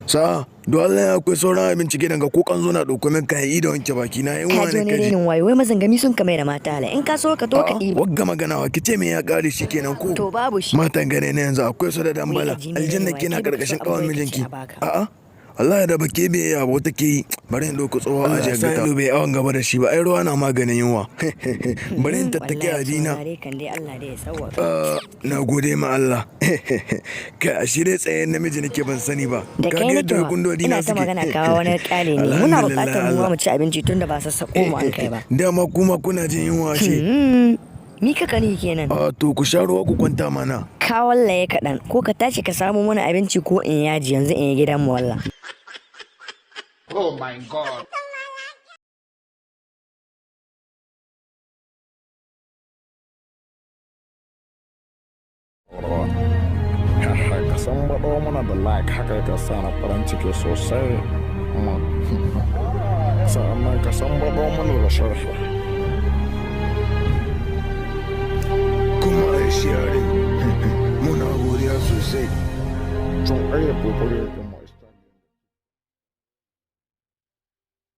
Sa, don Allah ya akwai sauran abinci gidan ga ko kan zo na ɗauko min kayan da wanke baki na in Ka ji wani wani kaji. renin wayo, wai mazangami sun kamar da mata hala. In ka so ka to ka A'a, ɗiba. wagga magana wa kice me ya kare shi kenan ko? To babu shi. Matan gane na yanzu akwai su da dambala. Wai ka ji me Aljanna renin wayo, kina kai baka so karkashin abu kawan wai ka ce mijinki. a baka. A'a. Allah da bake bai ya wata ke yi. Bari in ɗauko tsohon Allah ajiye sa gata. Bai awon gaba da shi ba, ai ruwa na maganin yunwa. Bari in tattake Wallahi abina. saurare kan dai Allah dai ya sauwaka. Ah, na gode ma Allah. Kai ashe dai tsayen namiji nake ban sani ba. Da Ka kai ga nake yadda wa, gundodi ina na ta suke. magana kawo wani kyale ne. Muna Alhamdulillah buƙatar mu ma Allah. mu ci abinci tunda ba sassaƙo mu an kai ba. Dama kuma kuna jin yunwa ashe. Ni ka kani kenan. Ah, to ku sha ruwa ku kwanta mana. Ka wallaye kaɗan ko ka tashi ka samo mana abinci ko in yaji yanzu in yi gidan mu walla. Oh my God. Ka san baɗo mana da like haka ka sa na farin ciki sosai. Sa'annan ka san baɗo mana da sharhi. Kuma ai sharing. Muna godiya sosai. Tun ai kokari.